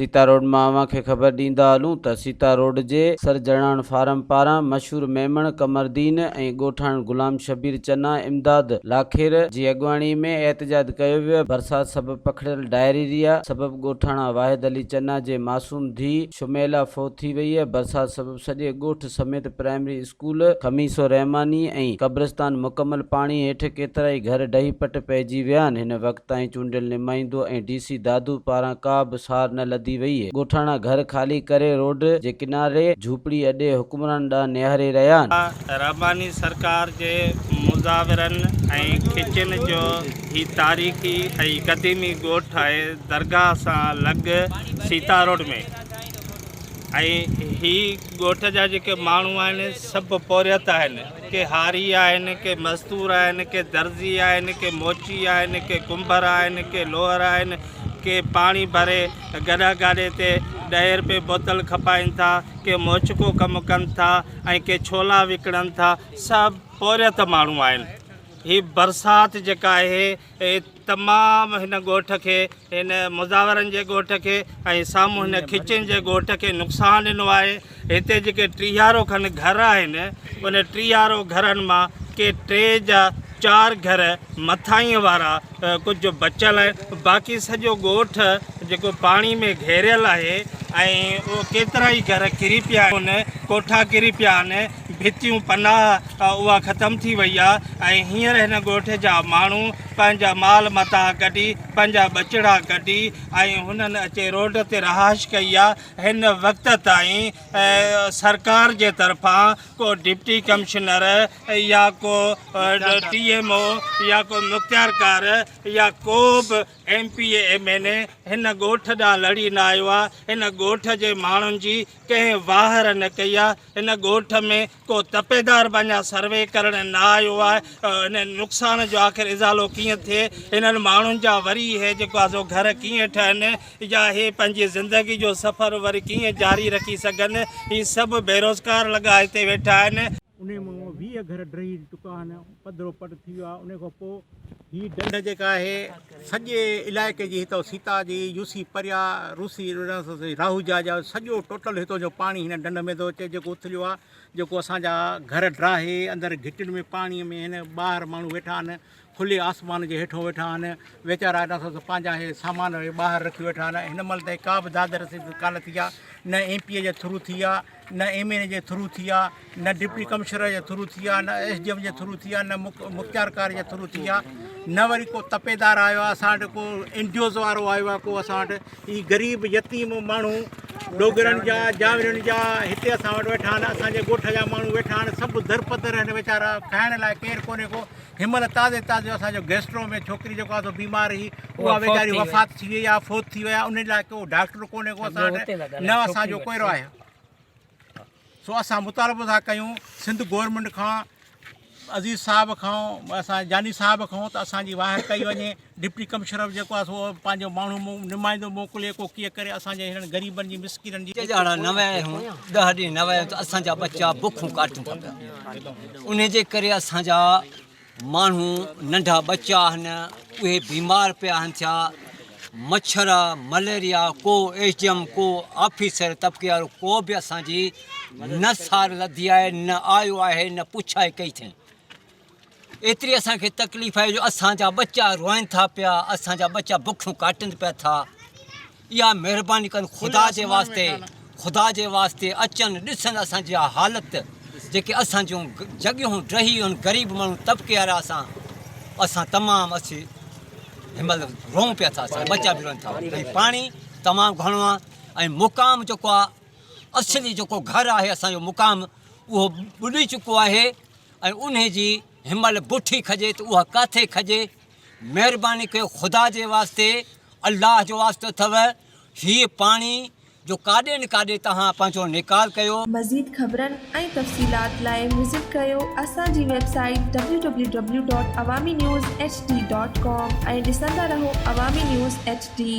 Sita road مان اوهان کي خبر ڏيندا هلون ته سيتا روڊ جي سر جڙاڻ فارم پاران مشهور ميمڻ قمردين ۽ ڳوٺاڻن غلام شبير چنا، امداد لاکير جي اڳواڻي ۾ احتجاج ڪيو ويو، برسات سبب پکڙيل ڊائريريا سبب ڳوٺاڻا واحد علي چنا جي معصوم ڌيء شميلا فوت ٿي وئي، برسات سبب سڄي ڳوٺ سميت پرائمري اسڪول خميسو رحماني ۽ قبرستان مڪمل پاڻي هيٺ ڪيترائي گهر ڊهي پٽ پئجي ويا آهن، هن وقت تائين چونڊيل نمائندو ۽ ڊي سي دادو پاران ڪا به سار نه لڌي وئي، ڳوٺاڻا گهر خالي ڪري روڊ جي ڪناري جهوپڙي اڏي حڪمرانن ڏانهن نهاري رهيا آهن. رحماني سرڪار جي مزاورن ۽ کچين جو هي تاريخي ۽ قديمي ڳوٺ آهي درگاهه سان لڳ سيتا روڊ ۾. ۽ هي ڳوٺ جا جيڪي ماڻهو آهن سڀ پورهيت آهن ڪي هاري آهن ڪي مزدور آهن ڪي درزي آهن ڪي موچي آهن ڪي ڪنڀر آهن ڪي لوهر آهن ڪي پاڻي ڀري گڏهه گاڏي تي ڏهين رپئي بوتل کپائين ٿا ڪي موچڪو ڪم ڪن ٿا ۽ ڪي ڇولا وڪڻن ٿا سڀ پورهيت ماڻهو آهن هي برسات جيڪا آهي تمام هن ڳوٺ کي هن مزاورن جي ڳوٺ کي ۽ سامهون هن کچين جي ڳوٺ کي نقصان ڏنو آهي هتي جيڪي ٽيهارو کن گهر آهن ان ٽيهارو گهرن مان ڪي ٽي جا چار گهر مٿائين وارا ڪجهه بچيل آهن باقي سڄو ڳوٺ جيڪو پاڻي ۾ گهيريل آهي ۽ اهو ڪيترا ئي گهر ڪري پيا آهن ڪوٺا ڪري پيا آهن ڀتيون پناهه اها ختم ٿي وئي آهي ۽ هينئر هن ڳوٺ جا ماڻهو پنهنجا مال متاع ڪڍي پنهنجا ٻچڙا ڪڍي ۽ هنن اچي روڊ تي رهائش ڪئي آهي هن وقت تائين سرڪار جي طرفان ڪو ڊپٽي ڪمشنر يا ڪو ٽي ايم او يا ڪو مختيارڪار يا ڪو به M P A M N A هن ڳوٺ ڏانهن لڙي نه آيو آهي هن ڳوٺ جي ماڻهن جي ڪنهن واهر نه ڪئي آهي هن ڳوٺ ۾ ڪو تپيدار به اڃا سروي ڪرڻ نه آيو آهي هن نقصان جو آخر ازالو ڪيئن ٿئي هنن ماڻهن جا وري هي جيڪو آهي سو گهر ڪيئن ٺهن يا هي پنهنجي زندگي جو سفر وري ڪيئن جاري رکي سگهن هي سڀ بيروزگار لڳا هتي ويٺا آهن. انهي مان 20 گهر ڊهي چڪا آهن، پڌرو پٽ ٿي ويو آهي، انهي کان پوء هي ڍنڍ جيڪا آهي سڄي علائقي جي هتان سيتا جي يوسي پريا روسي راهوجا جا سڄو ٽوٽل هتان جو پاڻي هن ڍنڍ ۾ ٿو اچي جيڪو اٿليو آهي جيڪو اسان جا گهر ڊاهي اندر گهٽين ۾ پاڻي ۾ هن ٻاهر ماڻهو ويٺا آهن کلي آسمان جي هيٺون ويٺا آهن ويچارا هيڏا سو پنهنجا هي سامان ٻاهر رکي ويٺا آهن هن مهل تائين ڪا به داد رسي ڪانه ٿي آهي نه ايم پي اي جي ٿرو ٿي آهي نه ايم اين اي جي ٿرو ٿي آ نه ڊپٽي ڪمشنر جي ٿرو ٿي آ نه ايس ڊي ايم جي ٿرو ٿي آ نه مختيارڪار جي ٿرو ٿي آ نه وري ڪو تپيدار آيو آ اسان وٽ ڪو اين جي اوز وارو آيو آ ڪو اسان وٽ هي غريب يتيم ماڻهو ڏوگرن جا جاورين جا هتي اسان وٽ ويٺا آهن اسان جي ڳوٺ جا ماڻهو ويٺا آهن سڀ درپدر آهن ويچارا کائڻ لاء ڪير ڪونهي ڪو هن مهل تازي تازي اسان جو گيسٽرو ۾ ڇوڪري جيڪو آ سو بيمار هئي اها ويچاري وفات ٿي وئي آ فوت ٿي وئي آ ان لاء ڪو ڊاڪٽر ڪونهي ڪو اسان وٽ نه اسان جو ڪوئرو آهي سو اسان مطالبو ٿا ڪيون سنڌ گورنمينٽ کان عزيز صاحب کان اسان جاني صاحب کان ته اسان جي واهر ڪئي وڃي ڊپٽي ڪمشنر جيڪو آهي سو پنهنجو ماڻهو نمائندو موڪلي ڪو ڪيئن ڪري اسان جي هنن غريبن جي مسڪينن جي ڏهاڙا نه ويا آهيون ڏهه ڏينهن نه ويا آهيون ته اسان جا ٻچا بکون ڪاٽن ٿا پيا ان جي ڪري اسان جا ماڻهو ننڍا ٻچا آهن اهي بيمار پيا آهن ٿيا مڇر مليريا ڪو ايس ڊي ايم ڪو آفيسر طبقي وارو ڪو به اسان جي نه سار لڌي آهي نه آيو آهي نه پڇائي ڪئي اٿئي ايتري اسان کي تڪليف آهي جو اسان جا ٻچا روئن ٿا پيا اسان جا ٻچا بکيون ڪاٽن پيا ٿا اها مهرباني ڪن خدا جي واسطي خدا جي واسطي اچن ڏسن اسان جي حالت جيڪي اسان جون جڳهيون ڊهي ويون غريب ماڻهو طبقي وارا اسان اسان تمام اسي هن مهل روئون پيا ٿا اسان ٻچا به روئن ٿا ۽ پاڻي تمام گهڻو آهي ۽ مقام جيڪو آهي اصلي جيڪو گهر آهي اسان جو مقام اهو ٻڏي چڪو آهي ۽ انهي جي هن مهل بٺي کڄي ته اها ڪاٿي کڄي مهرباني ڪيو خدا جي واسطي الله جو واسطو اٿو هي پاڻي جو ڪاڏي نه ڪاڏي توهان پنهنجو نيڪال ڪيو. مزيد خبرن ۽ تفصيلات لاء وزٽ ڪريو اسان جي website W W W dot Awami news H D dot com ۽ ڏسندا رهو عوامي نيوز ايڇ ڊي.